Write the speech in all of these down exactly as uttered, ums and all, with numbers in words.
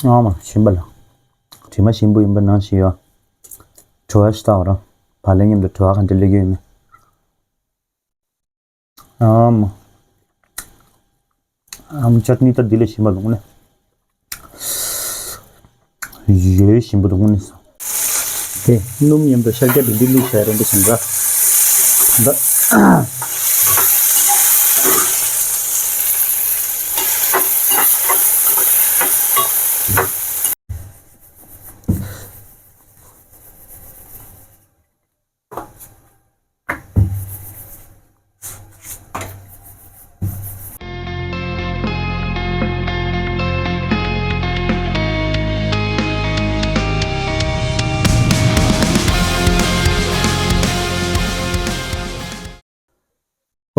ཨ་མ་ཞིམ་པ་ལ། དྲི་མ་ཞིམ་པོ་ཡིན་པ་ནང་བཞིན་ཡོད། བྲོ་བ་ཞིག་བཏགས་རོགས། བག་ལེབ་མཉམ་དུ་བྲོ་བ་ག་འདྲ་སླེབས་ཀྱི་ཡོད་མེད། ཨ་མ། ཨམ་ཅཊ་ནི་ད་འདི་ལས་ཞིམ་པ་འདུག་ནི། ཡོད་ཞིམ་པོ་འདུག་ནི། དེ་སྣུམ་མཉམ་དུ་ཤར་རྒྱག་དེ་འདི་བླུགས་བྱས་རེད་འདི་བྱིན་ར། འདི།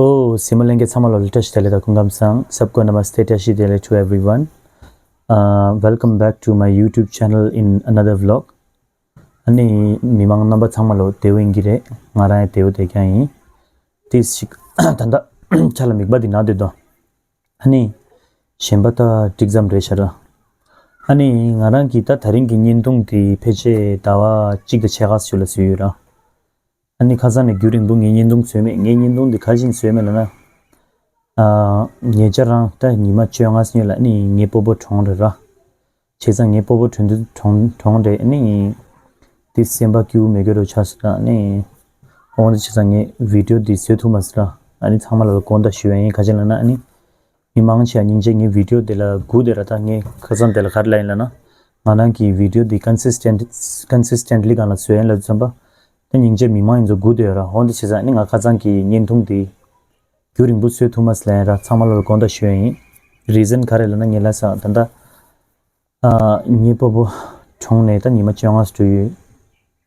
ཨོ། གཟིགས་མོ་ལྷན་རྒྱས་ཚང་མ་ལ་བཀྲ་ཤིས་བདེ་ལེགས་དང་སྐུ་ཁམས་བཟང་། सबको नमस्ते བཀྲ་ཤིས་བདེ་ལེགས། To everyone, uh, welcome back to my YouTube channel in another vlog. ཨ་ནི་མི་མང་རྣམ་པ་ཚང་མ་ལོ་བདེ་པོ་ཡིན་གྱི་རེད། ང་རང་ཡང་བདེ་པོ་བསྡད་ཀྱང་ཡིན། ཏིས་ཞིག་ད་ལྟ་ཆ་ལ་མིག་པ་འདི་ན་སྡོད་དོ། ཨ་ནི་གཞན་པ་ད་འགྲིག་ཙམ་རེད་ཤག་ར། ཨ་ནི་ང་རང་གི་ད་ད་རིང་གི་བརྙན་ཐུང་འདི་ཕལ་ཆེར་ཟླ་བ་གཅིག་དང་ཕྱེད་ཀ་ཙམ་ལ་བཟོས་ཡོད་ར། ཨ་ནི་ཁ་སང་ནས་རྒྱུན་རིང་པོ་ངས་བརྙན་ཐུང་བཟོས་མེད། ངས་བརྙན་ཐུང་འདི་ག་རེ་བྱས་ནས་བཟོས་མེད་ལབ་ན། ཨ། ཉེ་ཆར་རང་ད་ཉི་མ་བཅོ་ལྔ་སྔོན་ལ་ཨ་ནི་ངའི་སྤོ་བོ་གྲོངས་རེད་ར། བྱས་ཙང་ངའི་སྤོ་བོ་གྲོངས་དུས་གྲོངས་གྲོངས་རེད། ཨ་ནི་འདི་སེམས་པ་སྐྱིད་པོ་མེད་གི་རུ་ཆགས་སོང་། ད་ཨ་ནི་འོ་འདི་བྱས་ཙང་ངས་བི་ཌི་ཡོ་འདི་བཟོ་ཐུབ་མ་སོང་ར། ཨ་ནི་ཚང་མ་ལ་དགོངས་དག་ཞུ་ཡ་ཡིན། ག་ཅི་ལབ་ན་ཨ་ནི་མི་མང་ཆེ་བ་སྙིང་རྗེ། ངའི་བི་ཌི་ཡོ་འདི་ལ་སྒུག་བསྡད་ར། ད་ངས་ཁ་སང་དེ་ལ་ག་རེ་ལབ་ཡིན་ལབ་ན། ང་རང་གི་བི་ཌི་ཡོ་འདི་ཀོན་སིས་ཊེན་ཊི་ཀོན་སིས་ཊེན་ཊི་ལི་སྒང་ལ་བཟོ་ཡིན་ལབ་དུས་ཙམ་པ། ད་སྙིང་རྗེ། མི་མང་ཡིན་ཚོ་སྒུག་བསྡད་ཡོད་ར། འོ་འདི་བྱས་ཙང་ཨ་ནི་ང་ཁ་སང་གི་བརྙན་ཐུང་འདི་རྒྱུན་རིང་པོ་བཟོ་ཐུབ་མ་སོང་ལབ་ཡིན་ར། ཚང་མ་ལ་དགོངས་དག་ཞུ་ཡ་ཡིན། རི་ཛན་ག་རེ་ལབ་ན་ངས་ལབ་ས་ད་ལྟ། ཨ། ངའི་སྤོ་བོ་གྲོངས་ནས་ད་ཉི་མ་བཅོ་ལྔ་ཙམ་འགྲོ་ཡོད།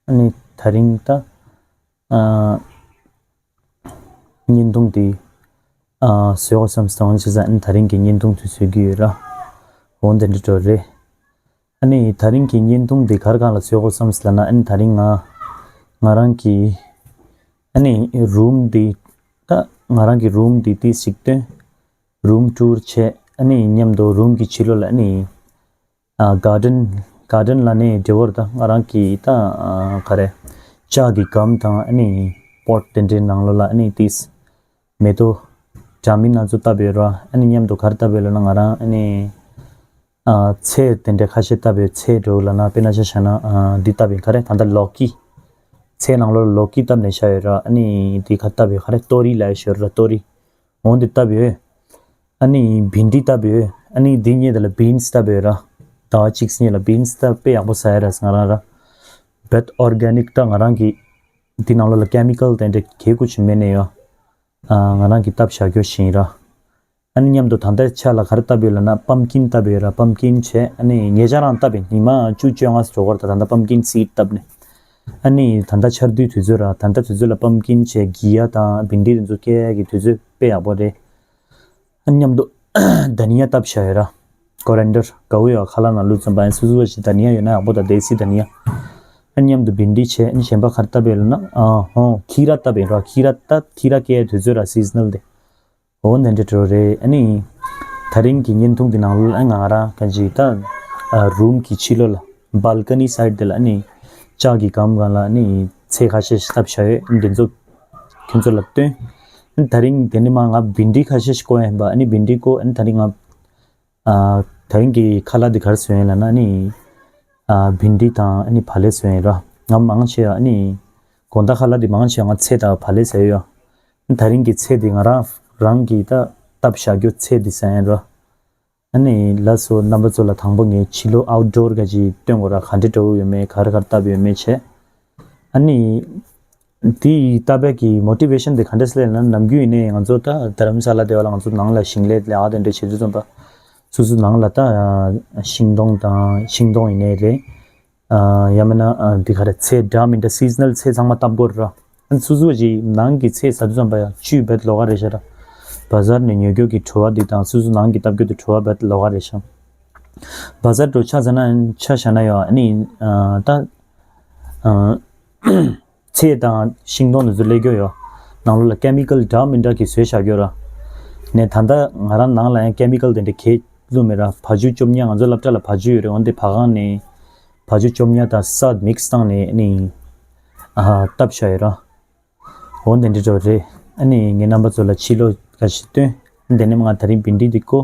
ཨ་ནི་ད་རིང་ད། ཨ། བརྙན་ཐུང་འདི། ཨ། བཟོ་དགོས་བསམ་སོང་། བྱས་ཙང་ཨ་ནི་ད་རིང་གི་བརྙན་ཐུང་འདི་བཟོ་གི་ཡོད་ར། འོ་འདི་འདྲ་འགྲོ་རེད། ཨ་ནི་ད་རིང་གི་བརྙན་ཐུང་འདི་ག་རེ་སྒང་ལ་བཟོ་དགོས་བསམ་སོང་ལབ་ན། ཨ་ནི་ད་རིང་ང་ང་རང་གི་ཨ་ནི་རུམ་འདི། ད་ང་རང་གི་རུམ་འདི་ཏིས་ཞིག་སྟོན། རུམ་ཊུར་བྱས། ཨ་ནི་མཉམ་དུ་རུམ་གྱི་ཕྱི་ལོགས་ལ་ཨ་ནི། ཨ། གར་ཌེན། གར་ཌེན་ལབ་ནའི་འགྲིག་གི་རེད། ད་ང་རང་གི་ད། ཨ། ག་རེ། ལྕགས་ཀྱི་སྒམ་དང་ཨ་ནི་པོཊ་དེ་འདྲའི་ནང་ལོགས་ལ་ཨ་ནི་ཏིས་མེ་ཏོག་འདྲ་མིན་སྣ་ཚོགས་བཏབ་ཡོད་ར། ཨ་ནི་མཉམ་དུ་ག་རེ་བཏབ་ཡོད་ལབ་ན། ང་རང་ཨ་ནི། ཨ། ཚལ་དེ་འདྲ་ཁ་ཤས་བཏབ་ཡོད། ཚལ་འདྲ་བོ་ལབ་ན་དཔེར་ན་ཆ་བཞག་ན། ཨ། འདི་བཏབ་ཡིན། ག་རེ། ད་ལྟ་ལོ་ཀི། ཚལ་ནང་ལོགས་ལ་ལོ་ཀི་བཏབ་ནས་བཞག་ཡོད་ར། ཨ་ནི་འདི་ག་རེ་བཏབ་ཡོད། ག་རེ། ཏོ་རི་ལབ་ཡ་ཞིག་ཡོད་ར། ཏོ་རི། འོ་འདི་བཏབ་ཡོད། ཨ་ནི་བིན་ཌི་བཏབ་ཡོད། ཨ་ནི་འདི་སྔོན་དེ་ལ་བིན་སི་བཏབ་ཡོད་ར། ཟླ་བ་གཅིག་སྔོན་ལ་བིན་སི་ད་དཔེ་ཡག་པོ་ཟ་ཡ་ར། ང་རང་ར། བེད་ཨོར་གེ་ནིག། ད་ང་རང་གི་འདི་ནང་ལོགས་ལ་ཀེ་མི་ཀལ་དེ་འདྲ་གས་ཀུ་ཅི་མེད་ནས་ཡོད། ཨ། ང་རང་གིས་བཏབ་བཞག་རྒྱུ་ཞིག་ཡིན་ར། ཨ་ནི་མཉམ་དུ་ད་ལྟའི་ཆར་ལ་ག་རེ་བཏབ་ཡོད་ལབ་ན། པམ་ཀིན་བཏབ་ཡོད་ར། པམ་ཀིན་བྱས། ཨ་ནི་ཉེ་ཆར་རང་བཏབ་ཡིན། ཉི་མ་བཅུ་བཅོ་ལྔ་ཙམ་འགྲོ་གི་རེད། ད་ད་ལྟ་པམ་ཀིན་སིཌ་བཏབ་ནས། ཨ་ནི་ད་ལྟ་ཆར་དུས་དུས་ཚོད་ར། ད་ལྟ་དུས་ཚོད་ལ་པམ་ཀིན་བྱས། གྷི་ཡ་དང་བིན་ཌི་དེ་ཚོ་སྐྱེ་ཡ་གི་དུས་ཚོད་དཔེ་ཡག་པོ་རེད། ཨ་ནི་མཉམ་དུ་དྷ་ནི་ཡ་བཏབ་བཞག་ཡོད་ར། ཀོ་རི་ཨེན་ཌར། ག་བོ་ཡོད། ཁ་ལག་ནང་བླུགས་ཙམ་པ་ཡིན། སོ་སོ་བ་ཞིག་དྷ་ནི་ཡ་ཡོད་ན་ཡག་པོ། ད་དེ་སི་དྷ་ནི་ཡ། ཨ་ནི་མཉམ་དུ་བིན་ཌི་བྱས། ཨ་ནི་གཞན་པ་ག་རེ་བཏབ་ཡོད་ལབ་ན། ཨ་ཧོ། ཁི་ར་བཏབ་ཡིན་ར། ཁི་ར་ད་ཁི་ར་སྐྱེ་ཡ་དུས་ཚོད་ར། སི་ཛི་ནལ་དེ། འོ་འདི་འདྲ་འགྲོ་རེད། ཨ་ནི་ད་རིང་གི་བརྙན་ཐུང་གི་ནང་ལོགས་ལ་ང་རང་གང་ཅི་ད། ཨ། རུམ་གྱི་ཕྱི་ལོགས་ལ་བལ་ཀ་ནི་སའིཌ་དེ་ལ་ཨ་ནི་ལྕགས་ཀྱི་སྒམ་སྒང་ལ་ཨ་ནི་ཚལ་ཁ་ཤས་ཤིག་བཏབ་བཞག་ཡོད། འདི་ཚོ་ཁྱོད་ཚོ་ལ་སྟོན། ཨ་ནི་ད་རིང་དེ་ནས་མར་ང་བིན་ཌི་ཁ་ཤས་ཤིག་བརྐོ་ཡ་ཡིན་པ། ཨ་ནི་བིན་ཌི་བརྐོ། ཨ་ནི་ད་རིང་ང་ཨ། ད་རིང་གི་ཁ་ལག་འདི་ག་རེ་བཟོས་ཡིན་ལབ་ན། ཨ་ནི། ཨ། བིན་ཌི་དང་ཨ་ནི་བག་ལེབ་བཟོས་ཡིན་ར། ང་མང་ཆེ་བ་ཨ་ནི། དགོང་དག་ཁ་ལག་འདི་མང་ཆེ་བ་ང་ཚལ་དང་བག་ལེབ་ཟ་ཡོད། ཨ་ནི་ད་རིང་གི་ཚལ་འདི་ང་རང་རང་གིས་ད་བཏབ་བཞག་རྒྱུ་ཚལ་འདི་ཟ་ཡིན་ར། ཨ་ནི་ལགས་སོ། རྣམ་པ་ཚོ་ལ་དང་པོ་ངས་ཕྱི་ལོགས་ཨའུཊ་ཌོར་ག་ཅིག་སྟོན་དགོས་ར། ག་འདྲ་འདྲ་བོ་ཡོད་མེད། ག་རེ་ག་རེ་བཏབ་ཡོད་མེད་བྱས། ཨ་ནི་དེ་ཡི་བཏབ་པའི་གི་མོ་ཊི་ཝེ་ཤན་དེ་ག་འདྲས་སླེབས་ན། ནམ་རྒྱུན་ཡིན་ནའི་ང་ཚོ་ད་དྷ་རམ་ས་ལ་དེ་བ་ལ་ང་ཚོ་ནང་ལ་ཞིང་ལས་ལས་ཀ་དེ་འདྲ་བྱེད་དུས་ཙམ་པ། སོ་སོ་ནང་ལ་ད་ཤིང་སྡོང་དང་། ཤིང་སྡོང་ཡིན་ནའི་རེད། ཡང་མིན་ན་འདི་ག་རེ། ཚལ་འདྲ་མི་འདྲ་སི་ཛི་ནལ་ཚལ་ཚང་མ་བཏབ་དགོས་རེད་ར། སོ་སོ་ཅིག་ནང་གི་ཚལ་ཟ་དུས་ཙམ་པ་ཡང་བཅུད་རྦད་ལོགས་ཀ་རེད་ཤག་ར། བ་ཟར་ནས་ཉོ་རྒྱུ་གི་བྲོ་བ་འདི་དང་སོ་སོ་ནང་གི་བཏབ་རྒྱུ་དེ་བྲོ་བ་རྦད་ལོགས་ཀ་རེད་ཤག་བ་ཟར་འགྲོ་ཆ་ཟ་ན་ཆ་བཞག་ན་ཡང་ཨ་ནི་ད། ཚལ་དང་ཤིང་སྡོང་དེ་ཚོ་སླེབས་རྒྱུ་ཡོད། ནང་ལོགས་ལ་ཀེ་མི་ཀལ་འདྲ་མི་འདྲ་གིས་བཟོས་བཞག་རྒྱུ་ར། ནས་ད་ལྟ་ང་རང་ནང་ལ་ཡང་ཀེ་མི་ཀལ་དེ་འདྲ་གས་ ལུ་མེད་ར། བ་ཕྱུགས་བཅོ་ལྔ། ང་ཚོ་སློབ་གྲྭ་ལ་བ་ཕྱུགས་ཡོད་རེད། འོན་ཏེ་བ་གང་ནས་བ་ཕྱུགས་བཅོ་ལྔ་དང་ས་མིག་སི་བཏང་ནས་ནི་ཨ་བཏབ་བཞག་ཡོད་ར། འོ་འདི་འདྲ་འགྲོ་རེད། ཨ་ནི་ངས་རྣམ་པ་ཚོ་ལ་ཕྱི་ལོགས་འགའ་ཞིག་སྟོན། འདི་ནས་ང་དེ་རིང་བིན་ཌི་འདི་བརྐོ།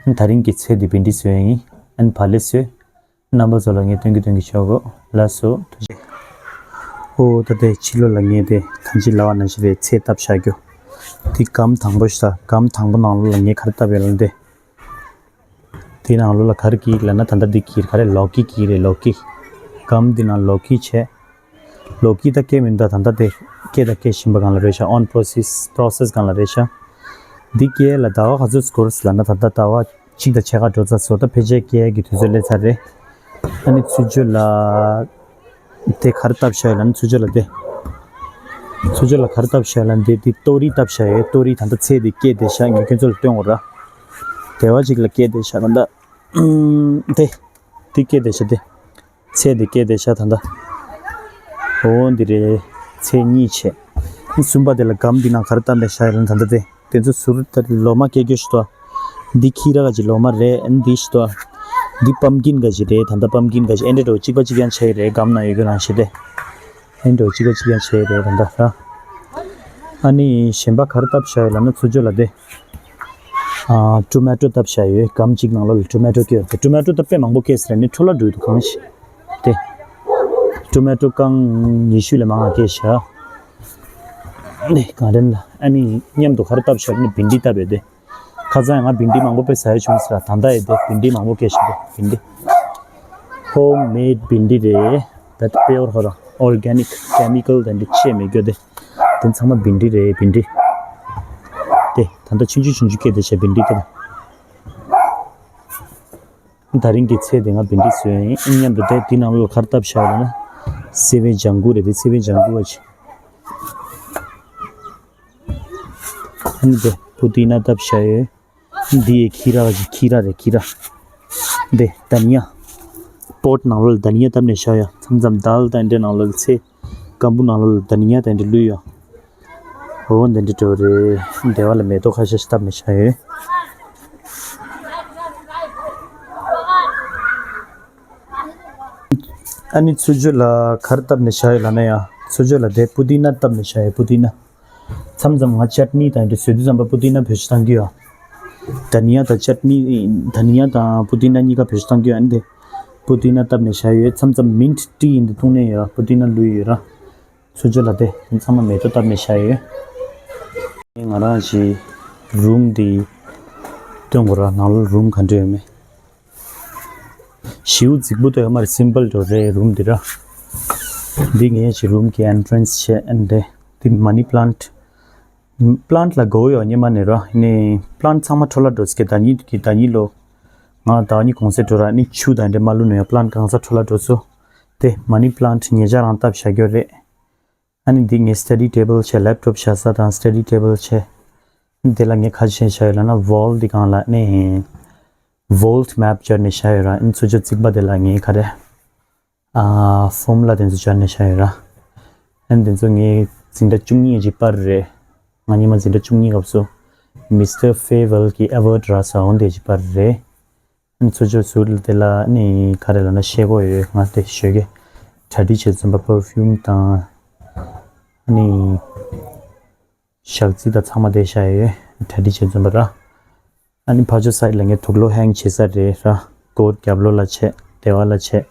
ཨ་ནི་དེ་རིང་གི་ཚལ་འདི་བིན་ཌི་བཟོས་ཡིན། ཨ་ནི་བག་ལེབ་བཟོས། རྣམ་པ་ཚོ་ལ་ངས་སྟོན་གི་སྟོན་གི་ཆོག་གོ། ལགས་སོ། ཐུགས་རྗེ་ཆེ། ཨོ་ད་ལྟའི་ཕྱི་ལོགས་ལ་ངས་དེ་ཐང་ཅིག་ལབ་པ་ནང་བཞིན་རེད། ཚལ་བཏབ་བཞག་རྒྱུ། འདི་སྒམ་དང་པོ་ཞིག་ད། སྒམ་དང་པོ་ནང་ལོགས་ལ་ངས་ག་རེ་བཏབ་ཡོད་ལབ་ན་དེ། དེའི་ནང་ལོགས་ལ་ག་རེ་བསྐྱིལ་ལབ་ན། ད་ལྟ་འདི་བསྐྱིལ། ག་རེ། ལོ་ཀི་བསྐྱིལ་རེད། ལོ་ཀི། སྒམ་འདི་ནང་ལོ་ཀི་བྱས། ལོ་ཀི་ད་བསྐྱལ་མི་འདུག་ད་ལྟ་དེ་བསྐྱལ་ད་བསྐྱལ་བཞིན་པ་སྒང་ལ་རེད་ཤག on process process སྒང་ལ་རེད་ཤག་འདི་བསྐྱལ་ལ་ཟླ་བ་ག་ཚོད་འགོར་ལབ་ན། ད་ལྟ་ཟླ་བ་གཅིག་དང་ཕྱེད་ཀ་འགྲོ་ཚར་སོང་། ད་ཕལ་ཆེར་བསྐྱལ་གྱི་དུས་ཚོད་སླེབས་ཚར་རེད། ཨ་ནི་ཚུར་ཕྱོགས་ལ། དེ་ག་རེ་བཏབ་བཞག་ཡོད་ལབ་ན། ཚུར་ཕྱོགས་ལ་དེ། ཚུར་ཕྱོགས་ལ་ག་རེ་བཏབ་བཞག་ཡོད་ལབ་ན། དེ་དེ་ཏོ་རི་བཏབ་བཞག་ཡོད། ཏོ་རི་ད་ལྟ་ཚལ་དེ་བསྐྱལ་བསྡད་ཤག་ངས་ཁྱོད་ཚོ་ལ་སྟོན་དགོས་ར། དེ་བ་ཅིག་ལ་བསྐྱལ་བསྡད་ཤག་ད་ལྟ། ཨུམ། དེ། དེ་བསྐྱལ་བསྡད་ཤག་དེ། ཚལ་དེ་བསྐྱལ་བསྡད་ཤག་ད་ལྟ། འོ་འདི་རེད། ཚལ་གཉིས་བྱས། གསུམ་པ་དེ་ལ་སྒམ་འདི་ནང་ག་རེ་བཏབ་ནས་བཞག་ཡོད་ལབ་ན། ད་ལྟ་དེ། དེ་ཚོ་ཟུར་ལྟར་ལོ་མ་སྐྱེ་རྒྱུ་ཞིག་འདུག་འདི་ཁྱི་ར་ག་ཅིག་ལོ་མ་རེད། ཨ་ནི་འདི་ཞིག་འདུག་འདི་པམ་ཀིན་ག་ཅིག་རེད། ད་ལྟ་པམ་ཀིན་ག་ཅིག་ཨེ་འདྲ་འགྲོ་གཅིག་པ་གཅིག་རྐྱང་ཆགས་ཡོད་རེད། སྒམ་ནང་ཡོད་རྒྱུ་ནང་བཞིན་དེ། ཨེ་འདྲ་གཅིག་པ་གཅིག་རྐྱང་ཆགས་ཡོད་རེད་ད་ལྟ་ར། ཨ་ནི་གཞན་པ་ག་རེ་བཏབ་བཞག་ཡོད་ལབ་ན། ཚུར་ཕྱོགས་ལ་དེ། ཨ། ཊོ་མེ་ཊོ་བཏབ་བཞག་ཡོད། སྒམ་གཅིག་ནང་ལོགས་ལ་ཊོ་མེ་ཊོ་སྐྱེས་ཡོད་དེ། ཊོ་མེ་ཊོ་ད་དཔེ་མང་པོ་སྐྱེས་ཟེར་ནས་འཕྲོ་བརླག་འགྲོ་ཡི་འདུག་གང་ཞིག་དེ། ཊོ་མེ་ཊོ་རྐང་ཉི་ཤུ་ལས་མང་བ་སྐྱེས་ཤག་འདི་གང་རེད་ལ། ཨ་ནི་མཉམ་དུ་ག་རེ་བཏབ་ཤག་ནི་བིན་ཌི་བཏབ་ཡོད་དེ། ཁ་སང་ང་བིན་ཌི་མང་པོ་དཔེ་ཟ་ཡ་བྱུང་ཟེར་ལ། ད་ལྟ་ཡོད་དེ་བིན་ཌི་མང་པོ་སྐྱེས་ཤག་དེ་བིན་ཌི། ཧོམ་མེད་བིན་ཌི་རེད། ད་ལྟ་པེ་ཡོར་ཧོ་ར། ཨོར་གེ་ནིག་ཀེ་མི་ཀལ་དེ་འདྲ་ཆེ་མེད་རྒྱུ་དེ། དེ་ཚང་མ་བིན་ཌི་རེད། བིན་ཌི། དེ་ད་ལྟ་ཆུང་ཆུང་ཆུང་ཆུང་སྐྱེས་བསྡད་ཤག་བིན་ཌི་དེ། དེ་རིང་གི་ཚལ་དེ་ང་བིན་ཌི་བཟོས་ཡིན། མཉམ་དུ་དེ་དེ་ནང་ལོགས་ག་རེ་བཏབ་བཞག་ཡོད་ལབ་ན། སེ་བན་ལྗང་གུ་རེད་དེ། སེ་བན་ལྗང་གུ་བ་ཆེ། ཨ་ནི་དེ་པུ་ཏི་ན་བཏབ་བཞག་ཡོད། འདི་ཡི་ཁྱི་ར་ག་ཅིག་ཁྱི་ར་རེད། ཁྱི་ར། འདི་དྷ་ནི་ཡ། པོཊ་ནང་ལོགས་ལ་དྷ་ནི་ཡ་བཏབ་ནས་བཞག་ཡོད། མཚམས་མཚམས་དཱལ་དང་འདྲ་ནང་ལོགས་ལ་ཚལ། སྐམ་པོ་ནང་ལོགས་ལ་དྷ་ནི་ཡ་དང་འདྲ་བླུགས་ཡོད། འོ་འདི་འདྲ་འགྲོ་རེད། སྡེ་བ་ལ་མེ་ཏོག་ཁ་ཤས་ཤིག་བཏབ་ནས་བཞག་ཡོད། ཨ་ནི་ཚུར་ཕྱོགས་ལ་ག་རེ་བཏབ་ནས་བཞག་ཡོད་ལབ་ན་ཡ། ཚུར་ཕྱོགས་ལ་དེ་པུ་ཏི་ན་བཏབ་ནས་བཞག་ཡོད། པུ་ཏི་ན། མཚམས་མཚམས་ང་ཅཊ་ནི་དང་དེ་བཟོ་དུས་ཙམ་པ་པུ་ཏི་ན་བེད་སྤྱོད་བཏང་གི་ཡོད། དྷ་ནི་ཡ་དང་ཅཊ་ནི། དྷ་ནི་ཡ་དང་པུ་ཏི་ན་གཉིས་ཀ་བེད་སྤྱོད་བཏང་གི་ཡོད། ཨ་ནི་དེ་པུ་ཏི་ན་བཏབ་ནས་བཞག་ཡོད། མཚམས་མཚམས་མིན་ཊི་ཊི་ཡིན་དེ་བཏུང་ནས་ཡོད། པུ་ཏི་ན་བླུགས་ཡོད་ར། ཚུར་ཕྱོགས་ལ་དེ་ཚང་མ་མེ་ཏོག་བཏབ་ནས་བཞག་ཡོད། ང་རང་གི་རུམ་འདི་སྟོན་དགོས་ར། ནང་ལོགས་རུམ་ག་འདྲ་ཡོད་མེད། ཞེ་པོ་རྫིག་པོ་དེ་ཡོད་མ་རེད། སིམ་པལ་འདྲ་རེད་རུམ་འདི་ར། འདི་ངའི་གི་རུམ་གི་ཨེན་ཊི་རན་སི་བྱས། ཨ་ནི་དེ་འདི་མ་ནི་པི་ལན་ཊི། པི་ལན་ཊི་ལ་དགའ་པོ་ཡོད་སྔོན་མ་ནས་ར། ནི་པི་ལན་ཊི་ཚང་མ་འཕྲོ་བརླག་འགྲོ་ཟེར་གི། ཟླ་གཉིས་ཀྱི་ཟླ་གཉིས་ལོ། ང་ཟླ་གཉིས་གུང་སེང་འགྲོ་ར། ནི་ཆུ་དང་འདྲ་མ་བླུགས་ན་ཡང་པི་ལན་ཊི་གང་ས་འཕྲོ་བརླག་འགྲོ་སོང་། དེ་མ་ནི་པི་ལན་ཊི་ཉེ་ཆར་རང་བཏབ་བཞག་རྒྱུ་རེད། ཨ་ནི་འདི་ངའི་སི་ཊ་ཌི་ཊེ་བལ་བྱས། ལེབ་ཊོབ་བཞག་ས་དང་སི་ཊ་ཌི་ཊེ་བལ་བྱས། འདི་ལ་ངས་ག་རེ་བྱས་བཞག་ཡོད་ལབ་ན། ཝོལ་འདི་སྒང་ལ་ནི་ཝོལ་ཊི་མེབ་སྦྱར་ནས་བཞག་ཡོད་ར། ཨ་ནི་ཚུར་ཕྱོགས་རྩིག་པ་དེ་ལ་ངས་ག་རེ། ཨ། ཕོར་མུ་ལ་དེ་ཚོ་སྦྱར་ནས་བཞག་ཡོད་ར། ཨ་ནི་དེ་ཚོ་ངའི་འཛིན་གྲྭ་བཅུ་གཉིས་ཀྱི་པར་རེད། ང་སྔོན་མ་འཛིན་གྲྭ་བཅུ་གཉིས་སྐབས་སུ་མི་སི་ཊར་ཕེ་ཝེལ་གྱི་ཨེ་ཝརཌ་རག་ས་འོ་འདི་ཀྱི་པར་རེད། ཨ་ནི་ཚུར་ཕྱོགས་ཟུར་དེ་ལ་ནི་ག་རེ་ལབ་ན་ཤེལ་སྒོ་ཡོད། ང་དེ་ཞོགས་ཀས་གྲ་སྒྲིག་བྱས་ཙམ་པ་པར་ཕིའུམ་དང་ཨ་ནི་ཞག་རྩི་དང་ཚང་མ་དེ་བཞག་ཡོད། གྲ་སྒྲིག་བྱས་ཙམ་པ་ར། ཨ་ནི་ཕར་ཕྱོགས་སའིཌ་ལ་ངས་དུག་ལོག་ཧེང་བྱེད་ས་རེད་ར། སྒོ་རྒྱབ་ལོགས་ལ་བྱས། སྡེ་བ་ལ་བྱས།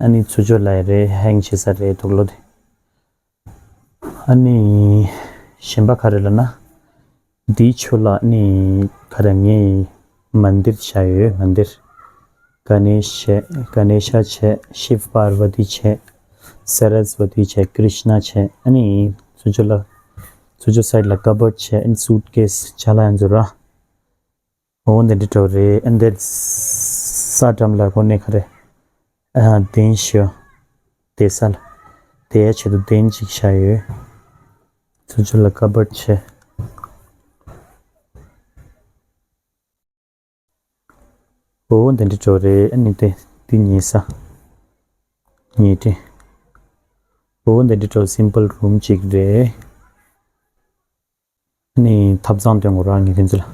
ཨ་ནི་ཚུར་ཕྱོགས་ལ་རེད། ཧེང་བྱེད་ས་རེད་དུག་ལོག་དེ། ཨ་ནི་གཞན་པ་ག་རེ་ལབ་ན། འདིའི་ཕྱོགས་ལ་ནི་ག་རེ་ངས་མན་དིར་བཞག་ཡོད། མན་དིར། ག་ནེ་ཤ། ག་ནེ་ཤ་བྱས། ཤིབ་པར་ཝ་ཏི་བྱས། ས་ར་སི་ཝ་ཏི་བྱས། ཀྲིཤ་ན་བྱས། ཨ་ནི་ཚུར་ཕྱོགས་ལ་ཚུར་ཕྱོགས་སའིཌ་ལ་ཀ་བརཌ་བྱས། ཨ་ནི་སུཊ་ཀེས་ཅ་ལག་ཡང་འཛུལ་ར། འོ་འདི་འདྲ་འདྲ་བོ་རེད། ཨ་འདིར་ས་འགྲམ་ལ་གོ་ནས་ག་རེ། ཨ་གདན་ཞུ། བསྡད་ས་ལ། བསྡད་ཡ་ཆེད་དུ་གདན་ཅིག་བཞག་ཡོད། ཚུར་ཕྱོགས་ལ་ཀ་བརཌ་བྱས། འོ་འདི་འདྲ་འདྲ་བོ་རེད། ཨ་ནི་དེ་འདི་ཉལ་ས། ཉལ་ཁྲི། འོ་འདི་འདྲ་འདྲ་བོ་སིམ་པལ་རུམ་ཅིག་རེད། ནི་ཐབ་ཚང་སྟོན་དགོས་ར་ངས་ཁྱེད་ཚོ་ལ།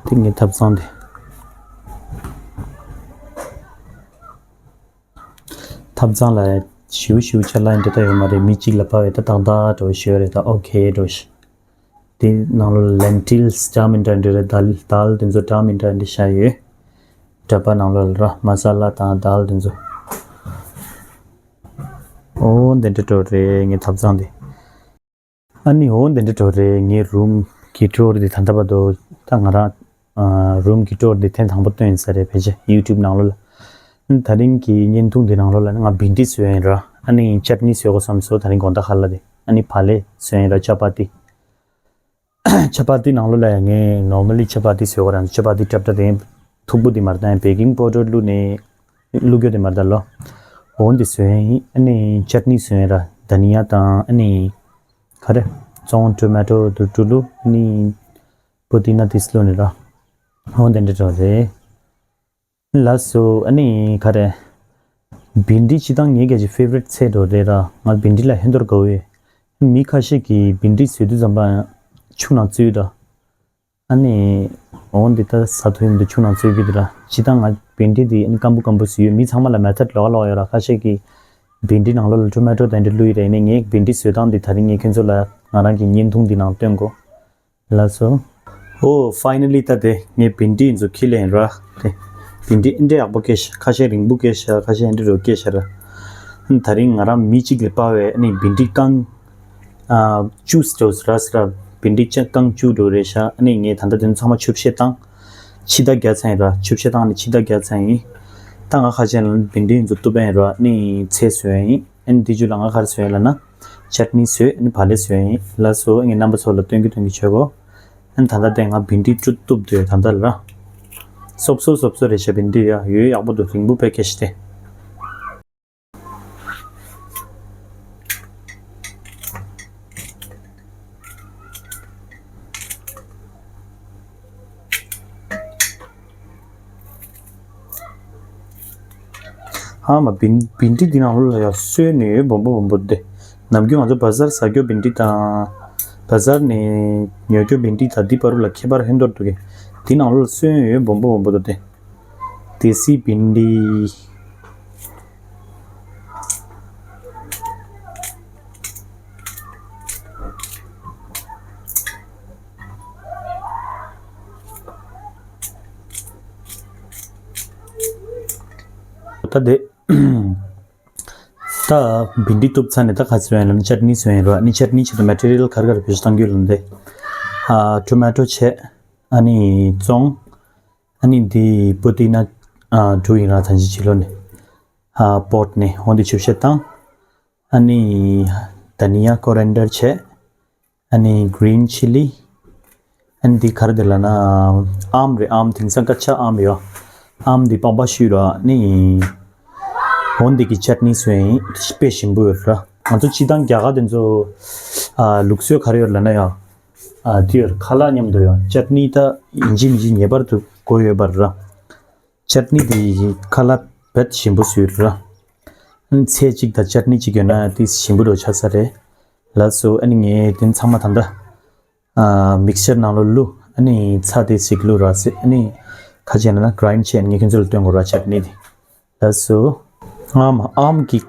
དེ་ངའི་ཐབ་ཚང་དེ། ཐབ་ཚང་ལ་ཞིའུ་ཞིའུ་ཆ་ལ་འདི་ལྟ་ཡོད་མ་རེད། མི་གཅིག་ལ་ཕབ་པའི་ད་ཏག་ཏག་འགྲོ་ཞོ་རེད། ད་ཨོ་ཁེ་འགྲོ་ཞིག་དེ་ནང་ལོགས་ལ་ལེན་ཊིལ་སི་འདྲ་མི་འདྲ་འདྲ་རེད། དཱལ་དཱལ་དེ་ཚོ་འདྲ་མི་འདྲ་འདྲ་བཞག་ཡོད། འདྲ་པ་ནང་ལོགས་ལ་ར་མ་ས་ལ་དང་དཱལ་དེ་ཚོ། ཨོ་འདི་འདྲ་འགྲོ་རེད་ངའི་ཐབ་ཚང་དེ། ཨ་ནི་འོ་འདི་འདྲ་འགྲོ་རེད། ངའི་རུམ་གྱི་ཊུར་འདི་ད་ལྟ་བར་དུ་ད་ང་རང་ཨ་རུམ་གྱི་ཊུར་འདི་ཐེངས་དང་པོ་སྟོན་ཡིན་ས་རེད། ཕལ་ཆེར་ཡུ་ཊུབ་ནང་ལོགས་ལ། ད་རིང་གི་བརྙན་ཐུང་འདི་ནང་ལོགས་ལ་ང་བྷིན་ཌི་བཟོས་ཡིན་ར། ཨ་ནི་ཅཊ་ནི་བཟོས་གོ་བསམ་སོང་། ད་རིང་དགོང་དག་ཁ་ལ་དེ་ཨ་ནི་བག་ལེབ་བཟོས་ཡིན་ར། ཅ་པ་ཏི། ཅ་པ་ཏི་ནང་ལོགས་ལ་ཡང་ངས་ནོར་མལ་ལི་ཅ་པ་ཏི་བཟོས་གོ་ར། ཅ་པ་ཏི་ཊབ་ཊབ་དེ་མཐུག་པོ་དེ་མ་རེད། ད་ཡང་བེ་ཀིང་པའུ་ཌར་བླུགས་ནས་བླུགས་རྒྱུ་དེ་མ་རེད་ད་ལོ། འོ་འདི་བཟོས་ཡིན། ཨ་ནི་ཅཊ་ནི་བཟོས་ཡིན་ར། དྷ་ནི་ཡ་དང་ཨ་ནི་ག་རེ་བཙོང་ཊོ་མ་ཊོ་དུ་ཀྲུ་ལུ་ནི་པུ་ཏི་ན་དིས་ལོ་ནི་ར། འོ་འདི་འདྲ་འགྲོ་རེད། ལགས་སོ། ཨ་ནི་ག་རེ། བིན་ཌི་སྤྱི་བཏང་ངའི་གལ་ཆེ་ཕེ་ཝ་རི་ཊི་ཚལ་འགྲོ་རེད་ར། ང་བིན་ཌི་ལ་ཧན་དོར་དགའ་བོ་ཡོད། མི་ཁ་ཤས་ཀྱིས་བིན་ཌི་བཟོས་དུས་ཙམ་པ་ཆུ་ནང་བཙོས་ར། ཨ་ནི་འོ་འདི་ལྟ་ཟ་ཐུབ་ཡོང་དུས་ཆུ་ནང་བཙོས་ཀྱི་འདུག་ར། སྤྱི་བཏང་ང་བིན་ཌི་འདི་ཨ་ནི་སྐམ་པོ་སྐམ་པོ་བཟོས་ཡོད། མི་ཚང་མ་ལ་མེ་ཐོཌ་ལོགས་ཀ་ལོགས་ཀ་ཡོད་ར། ཁ་ཤས་ཀྱིས་བིན་ཌི་ནང་ལོགས་ལ་ཊོ་མ་ཊོ་དང་འདྲ་བླུགས་ཡོད་རེད། ཨ་ནི་ངས་བིན་ཌི་བཟོས་སྟངས་འདི་ད་རིང་ངས་ཁྱོད་ཚོ་ལ་ང་རང་གི་བརྙན་ཐུང་འདི་ནང་སྟོན་གོ། ལགས་སོ། ཨོ་ཕའི་ནལ་ལི་ད་དེ་ངས་བིན་ཌི་ཚོ་ཁྱེར་ལེན་ར། དེ་བིན་ཌི་ཨེ་འདྲ་ཡག་པོ་སྐྱེས་ཤག་ཁ་ཤས་རིང་པོ་སྐྱེས་ཤག་ཁ་ཤས་ཨེ་འདྲ་རོ་སྐྱེས་ཤག་ར། ད་རིང་ང་རང་མི་གཅིག་ལས་སྤར་བའི་ཨ་ནི་བིན་ཌི་རྐང་ཨ་བཅུ་ཙམ་ར་ཟེར་ར། བིན་ཌི་ཅང་རྐང་བཅུ་འགྲོ་རེད་ཤག་ཨ་ནི་ངས་ད་ལྟ་དེ་ཚོ་ཚང་མ་ཆུ་བཤལ་བཏང་། ཕྱི་ཟླ་བརྒྱད་ཚར་ཡིན་ར། ཆུ་བཤལ་བཏང་ནས་ཕྱི་ཟླ་བརྒྱད་ཚར་ཡིན། ད་ང་ཁ་ཤས་ལ་བིན་ཌི་ཚོ་གཏུབ་པ་ཡིན་ར། ཨ་ནི་ཚལ་བཟོས་ཡིན། ཨ་ནི་དེ་རྗེས་ལ་ང་ག་རེ་བཟོས་ཡིན་ལབ་ན། ཅཊ་ནི་བཟོས། ཨ་ནི་བག་ལེབ་བཟོས་ཡིན། ལགས་སོ། ངས་རྣམ་པ་ཚོ་ལ་སྟོན་གྱི་སྟོན་གྱི་བྱེད་གོ། ཨ་ནི་ད་ལྟ་དེ་ང་བིན་ཌི་བཅུ་གཏུབ་འདུག་ད་ལྟ་ལ། སོབ་སོབ་སོབ་སོབ་རེད་ཤག་བིན་ཌི་ཡ་ཡོད་ཡག་པོ་འདུག་རིང་པོ་དཔེ་སྐྱེས་ཤག་སྟེ། ཨ་མ་བིན་བིན་ཌི་འདི་ནང་ལོགས་ལ་ཡ་སོན་ནས་སྦོམ་པོ་སྦོམ་པོ་འདུག་སྟེ། ནམ་རྒྱུན་ང་ཚོ་བ་ཟར་ཟ་རྒྱུ་བིན་ཌི་དང་། བ་ཟར་ནས་ཉོ་རྒྱུ་བིན་ཌི་དང་འདི་བར་ལ་ཁྱད་པར་ཧན་ཐོར་འདུག་གི། འདི་ནང་ལོགས་ལ་སོན་ཡོད་སྦོམ་པོ་སྦོམ་པོ་འདུག་སྟེ། དེ་སི་བིན་ཌི། ད་དེ། ད་བིན་ཌི་གཏུབ་ཚར་ནས་ད་ག་ཚོད་ཡིན་ལབ་ན་ཅཊ་ནི་བཟོས་ཡིན་རོ། ཨ་ནི་ཅཊ་ནི་ཆེད་དུ་མེ་ཊི་རི་ཡལ་ག་རེ་ག་རེ་བེད་སྤྱོད་གཏང་རྒྱུ་ལབ་ན་དེ། ཨ་ཊོ་མ་ཊོ་བྱས། ཨ་ནི་བཙོང་། ཨ་ནི་འདི་པུ་ཏི་ན་ཨ་འབྲུ་ཡིན་ར། ད་ཅི་ཕྱི་ལོགས་ནས་ཨ་པོཊ་ནས་འོ་འདི་ཆུ་བཤལ་བཏང་། ཨ་ནི་དྷ་ནི་ཡ་ཀོ་རན་ཌར་བྱས། ཨ་ནི་གི་རིན་ཆི་ལི། ཨ་ནི་འདི་ག་རེ་འདི་ལབ་ན་ཨམ་རེད། ཨམ་དེང་སང་སྐད་ཆ་ཨམ་ཡོད། ཨམ་འདི་པགས་པ་བཤུས་ར། ཨ་ནི་འོ་འདི་གི་ཅཊ་ནི་བཟོས་ཡིན། དཔེ་ཞིམ་པོ་ཡོད་ར། ང་ཚོ་སྤྱི་བཏང་རྒྱ་གར་དེ་ཚོ་ཨ་ལུགས་སྲོལ་ག་རེ་ཡོད་ལབ་ན་ཡ། ཨ་དེ་ཡོད། ཁ་ལག་མཉམ་དུ་ཡ་ཅཊ་ནི་ད་ཡིན་གཅིག་མིན་གཅིག་ངེས་པར་དུ་དགོས་ཡོད་པ་རེད་ར། ཅཊ་ནི་དེ་ཁ་ལག་བེད་ཞིམ་པོ་བཟོས་ར། ཨ་ནི་ཚལ་གཅིག་དང་ཅཊ་ནི་གཅིག་ཡོད་ན་དེ་ཞིམ་པོ་འདྲ་ཆགས་ས་རེད། ལགས་སོ། ཨ་ནི་ངས་དེ་ཚང་མ་ད་ལྟ་ཨ་མིག་སི་ཅར་ནང་ལ་བླུགས། ཨ་ནི་ཚྭ་དེ་ཞིག་བླུགས་ར་ཟེར། ཨ་ནི་ཁ་ཅིག་ན་ན་གི་རིན་ཌི་བྱས། ངས་ཁྱོད་ཚོ་ལ་སྟོན་དགོས་ར་ཅཊ་ནི་དེ། ལགས་སོ། ཨམ་ཨམ་གི་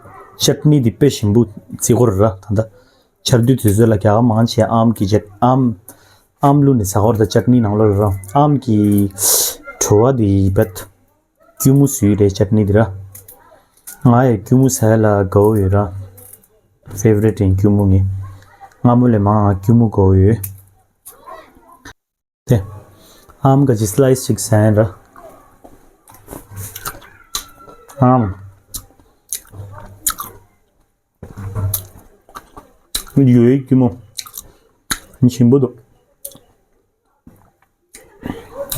ཅཊ་ནི་དེ་དཔེ་ཞིམ་པོ་བརྩི་གོ་ར། ད་ལྟ་ཆར་དུས་དུས་ཚོད་ལ་རྒྱ་གར་མང་ཆེ་ཨམ་གི་ཅཊ་ཨམ་ཨམ་བླུགས་ནས་ཟ་གོ་ར། ད་ཅཊ་ནི་ནང་ལོགས་ལ་ར་ཨམ་གི་བྲོ་བ་དེ་བེད། སྐྱུར་མོ་བཟོས་རེད་ཅཊ་ནི་འདི་ར། ང་ཡི་སྐྱུར་མོ་ཟ་ཡ་ལ་དགའ་བོ་ཡོད་ར། ཕེ་ཝ་རི་ཊི་ཡིན་སྐྱུར་མོ་ངའི། སྔ་མོ་ལས་མང་ང་སྐྱུར་མོ་དགའ་བོ་ཡོད། དེ། ཨམ་ག་ཅི་སི་ལའི་སི་ཅིག་ཟ་ཡིན་ར། ཨམ། ཡོད་སྐྱུར་མོ། ཞིམ་པོ་འདུག་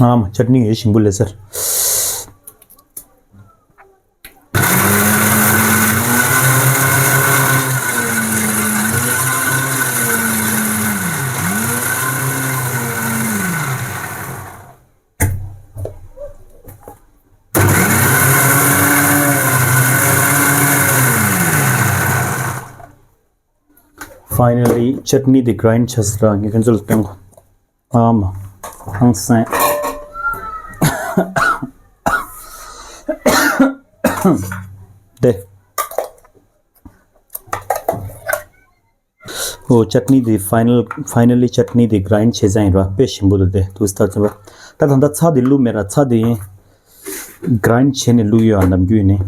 ཨ་མ་ཅཊ་ནི་ཡོད་ཞིམ་པོ་ལེ་སར། ཕའི་ནལ་ལི་ཅཊ་ནི་དེ་གི་རིན་ཌི་ཆགས་སོང་ར། ངས་ཁྱོད་ཚོ་ལ་སྟོན་གོ། ཨ་མ། ཧང་སང་། དེ། ཨོ་ཅཊ་ནི་དེ་ཕའི་ནལ་ཕའི་ནལ་ལི་ཅཊ་ནི་དེ་གྲའིན་བྱས་ཙང་ཡིན་ར། དཔེ་ཞིམ་པོ་འདུག་དེ་དུས་ད་ཚོད་པ། ད་ད་ལྟ་ཚྭ་དེ་བླུགས་མེད་ར། ཚྭ་དེ་ཡིན་གྲའིན་བྱས་ནས་བླུགས་ཡོད་ཨ། ནམ་རྒྱུན་ནས།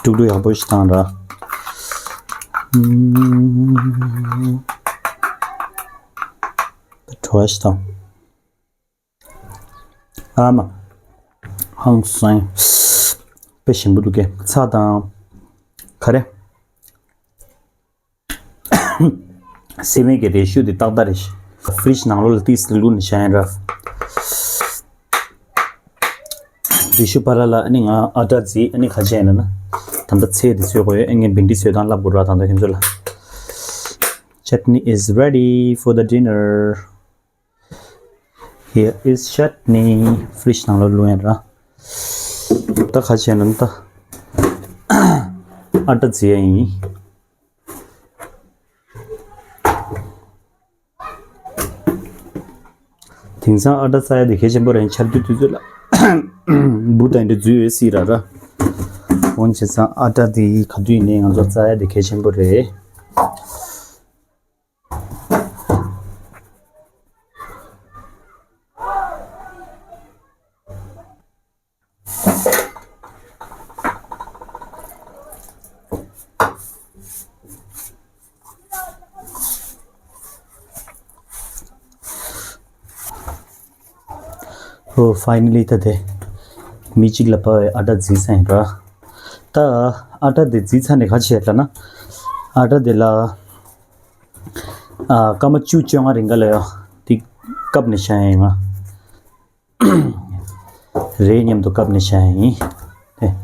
ཀྲུག་ཀྲུག་ཡག་པོ་ཞིག་བཏང་ར། ཨུམ། བྲོ་བ་ཞིག་བཏང་། ཨ་མ། ཧང་སང་། དཔེ་ཞིམ་པོ་འདུག་གས། ཚྭ་དང་། ག་རེ། སི་མེད་ཀྱི་རེ་ཞུ་དེ་ཏག་ཏག་རེད། ཕི་རིཇ་ནང་ལོགས་ལ་ཏིས་བླུགས་ནས་བཞག་ཡིན་ར། རེ་ཞུ་པ་ལ་ལ་ཨ་ནི་ང་ཨ་ཏྲ་རྫི་ཨ་ནི་ཁ་ཆེ་ཡིན་ན། ད་ལྟ་ཚེ་དེ་བཟོས་དགོས་ཡོད། ཨ་ངས་བིན་ཌི་བཟོས་སྟངས་ལབ་དགོས་ར། ད་ལྟ་ཁྱོད་ཚོ་ལ། Chutney is ready for the dinner. Here is chutney. ཕི་རིཇ་ནང་ལོགས་བླུགས་ཡིན་ར། ད་ཁ་ཆེ་ཡིན་ན་ད་ཨ་ཏྲ་རྫི་ཡིན། དེང་སང་ཨ་ཏྲ་བཙལ་ཡ་དེ་གལ་ཆེན་པོ་རེད། ཆར་དུས་དུས་ཚོད་ལ་འབུ་དང་འདྲ་འཛུལ་ཡོད་སྲིད་ར་ར། འོན་ཀྱང་ཨ་ཏྲ་དེ་ག་དུས་ནས་ང་ཚོ་བཙལ་ཡ་དེ་གལ་ཆེན་པོ་རེད། ཨོ་ཕའི་ནལ་ལི་ད་དེ་མི་གཅིག་ལ་ཕབ་པའི་ཨ་ཏྲ་རྫིས་ཚར་ཡིན་ར། ད་ཨ་ཏྲ་དེ་རྫིས་ཚར་ནས་ག་བྱས་ལབ་ན། ཨ་ཏྲ་དེ་ལ་ཨ་སྐར་མ་བཅུ་བཅོ་ལྔ་རིང་ག་ལ་ཡ་དེ་བཀབ་ནས་བཞག་ཡིན་ང་། རས་མཉམ་དུ་བཀབ་ནས་བཞག་ཡིན། ཨེ།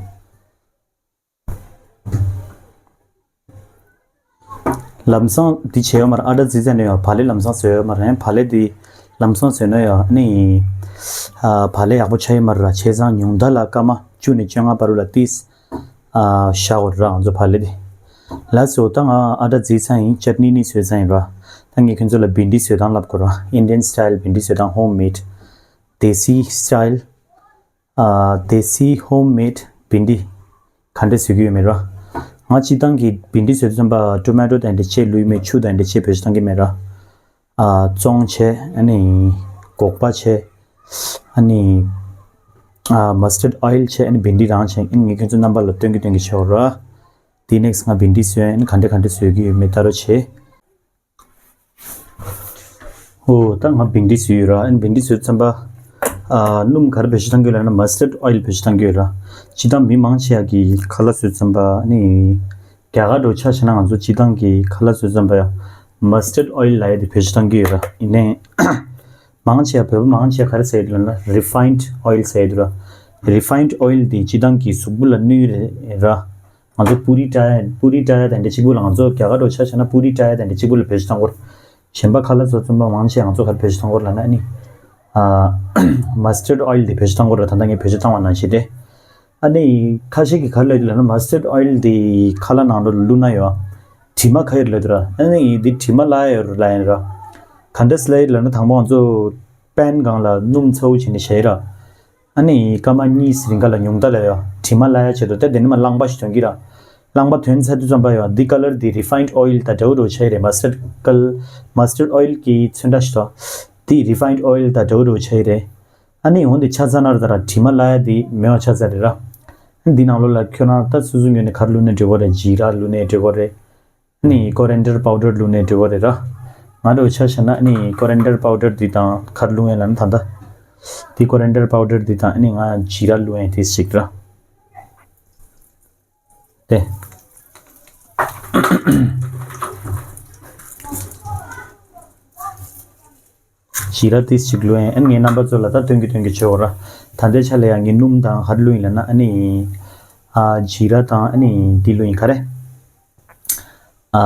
ལམ་སང་འདི་བྱས་ཡོད་མ་རེད། ཨ་ཏྲ་རྫིས་ཚར་ནས་ཡང་བག་ལེབ་ལམ་སང་བཟོས་ཡོད་མ་རེད། བག་ལེབ་འདི་ལམ་སང་བཟོས་ན་ཡང་ནི་ཨ་བག་ལེབ་ཡག་པོ་ཆགས་ཡོད་མ་རེད་ར། བྱས་ཙང་ཉུང་མཐའ་ལ་སྐར་མ་བཅུ་ནས་བཅོ་ལྔ་བར་ལ་ཏིས་ཨ་བཞག་དགོས་རེད་ར། ང་ཚོ་བག་ལེབ་འདི། ལགས་སོ། ད་ང་ཨ་ཏྲ་རྫིས་ཚར་ཡིན། ཅཊ་ནི་ནི་བཟོས་ཚར་ཡིན་ར། ད་ངས་ཁྱོད་ཚོ་ལ་བིན་ཌི་བཟོས་སྟངས་ལབ་དགོས་ར། Indian style བིན་ཌི་བཟོས་སྟངས། Home made Desi style ཨ་Desi home made བིན་ཌི་ག་འདྲས་བཟོས་ཀྱི་ཡོད་མེད་ར། ང་སྤྱིར་བཏང་གི་བིན་ཌི་བཟོས་དུས་ཙམ་པ་ཊོ་མེ་ཊོ་དང་འདྲ་ཆེ་ལུས་མེད། ཆུ་དང་འདྲ་ཆེ་བེད་སྤྱོད་བཏང་གི་མེད་ར། ཨ་བཙོང་བྱས་ཨ་ནི་སྒོག་པ་བྱས་ཨ་ནི་ཨ་མ་སི་ཊར་ཨོ་ཡིལ་བྱས་ཨ་ནི་བིན་ཌི་རང་བྱས། ཨ་ནི་ངས་ཁྱོད་ཚོ་རྣམ་པ་ལ་སྟོན་གི་སྟོན་གི་བྱས་འོ་ར། དེ་ནེག་སི་ང་བིན་ཌི་བཟོས་ཨ་ནི་ག་འདྲས་ག་འདྲས་བཟོས་ཀྱི་ཡོད་མེད་ལྟ་རོགས་བྱས། ཨོ་ད་ང་བིན་ཌི་བཟོས་ཡོད་ར། ཨ་ནི་བིན་ཌི་བཟོས་ཙམ་པ་ཨ་སྣུམ་ག་རེ་བེད་སྤྱོད་བཏང་གི་ཡོད་ལབ་ན་མ་སི་ཊར་ཨོ་ཡིལ་བེད་སྤྱོད་བཏང་གི་ཡོད་ར། སྤྱིར་བཏང་མི་མང་ཆེ་བ་གིས་ཁ་ལག་བཟོས་ཙམ་པ་ཨ་ནི་རྒྱ་གར་འདྲ་ཆ་བཞག་ན་ང་ཚོ་སྤྱིར་བཏང་གི་ཁ་ལག་བཟོས་ཙམ་པ་ཡ་མ་སི་ཊར་ཨོ་ཡིལ་ལབ་ཡ་དེ་བེད་སྤྱོད་བཏང་གི་ཡོད་ར། ཡིན་ནའི་མང་ཆེ་བ་བོད་པ་མང་ཆེ་བ་ག་རེ་ཟེར་ཡོད་ལབ་ན་རི་ཕའིན་ཌི་ཨོ་ཡིལ་ཟེར་ཡོད་ར། རི་ཕའིན་ཌི་ཨོ་ཡིལ་དེ་སྤྱིར་བཏང་གི་གཟུགས་པོ་ལ་གནོད་རེད་ར། ང་ཚོ་པུ་རི་ཊ་ཡ་པུ་རི་ཊ་ཡ་དང་འདྲ་གཅིག་པུ་ལ་ང་ཚོ་རྒྱ་གར་འདྲ་ཆ་བཞག་ན་པུ་རི་ཊ་ཡ་དང་འདྲ་གཅིག་པུ་ལ་བེད་སྤྱོད་བཏང་གི་ཡོད་ར། གཞན་པ་ཁ་ལག་བཟོ་ཙམ་པ་མང་ཆེ་ང་ཚོ་ག་རེ་བེད་སྤྱོད་བཏང་གི་ཡོད་ལབ་ན་ཨ་ནི་ཨ་མ་སི་ཊར་ཨོ་ཡིལ་དེ་བེད་སྤྱོད་བཏང་གི་ཡོད་ར། ད་ལྟ་ངས་བེད་སྤྱོད་བཏང་བ་ནང་བཞིན་དེ། ཨ་ནི་ཁ་ཤས་ཀྱིས་ག་རེ་ལབ་ཡོད་ལབ་ན་མ་སི་ཊར་ཨོ་ཡིལ་དེ་ཁ་ལག་ནང་དུ་བླུགས་ན་ཡོད་དྲི་མ་ཁ་ཡོད་ལབ་ཡོད་ར། ཨ་ནི་འདི་དྲི་མ་ལ་ཡོད་ར་ལབ་ཡིན་ར། ག་འདྲས་ལབ་ཡོད་ལབ་ན་དང་པོ་ང་ཚོ་པེན་སྒང་ལ་སྣུམ་ཚ་བོ་བྱས་ནས་བཞག་ཡོད་ར། ཨ་ནི་སྐར་མ་གཉིས་རིང་ག་ལ་ཉུང་མཐའ་ལ་ཡོད་དྲི་མ་ལ་ཡ་བྱེད་དོ། ད་དེ་ནི་མ་རླངས་པ་ཞིག་ཐོན་གྱི་ར། རླངས་པ་ཐོན་ཚར་དུས་ཙམ་པ་ཡོད་འདི་ཀ་ལར་འདི་རི་ཕའིན་ཌི་ཨོ་ཡིལ་དང་འདྲ་བོ་འདྲ་བོ་ཆགས་ཡི་རེད། མ་སི་ཊར་ཀལ་མ་སི་ཊར་ཨོ་ཡིལ་གྱི་ཚོན་ཁྲ་ཞིག་དང་འདི་རི་ཕའིན་ཌི་ཨོ་ཡིལ་དང་འདྲ་བོ་འདྲ་བོ་ཆགས་ཡི་རེད། ཨ་ནི་འོན་ཏེ་ཆ་ཚང་ན་ར་ད་ར་དྲི་མ་ལ་ཡ་འདི་མེད་པ་ཆགས་ཚར་རེད་ར། འདི་ནང་ལོགས་ལ་ཁྱོད་རང་ད་སོ་སོ་ངོས་ནས་ག་རེ་བླུགས་ནས་འགྲིག་གོ་རེད། ཇི་ར་བླུགས་ནས་འགྲིག་གོ་རེད། ཨ་ནི་ཀོ་རི་ཨེན་ཌར་པའུ་ཌར་བླུགས་ནས་འགྲིག་གོ་རེད་ར། ང་འདྲ་བོ་ཆ་བཞག་ན་ཨ་ནི་ཀོ་རི་ཨེན་ཌར་པའུ་ཌར་འདི་དང་ག་རེ་བླུགས་ཡིན་ལབ་ན་ད་ལྟ་འདི་ཀོ་རི་ཨེན་ཌར་པའུ་ཌར་འདི་དང་ཨ་ནི་ང་ཇི་ར་བླུགས་ཡིན་དེ་ཞིག་ར། དེ། ཇི་ར་ཏིས་ཅིག་བླུགས་ཡིན། ཨ་ནི་ངས་རྣམ་པ་ཚོ་ལ་ད་སྟོན་གྱི་སྟོན་གྱི་བྱེད་འོ་ར། ད་ལྟའི་ཆ་ལ་ཡང་ངས་སྣུམ་དང་ག་རེ་བླུགས་ཡིན་ལབ་ན་ཨ་ནི། ཨ་ཇི་ར་དང་ཨ་ནི་འདི་བླུགས་ཡིན་ག་རེ། ཨ་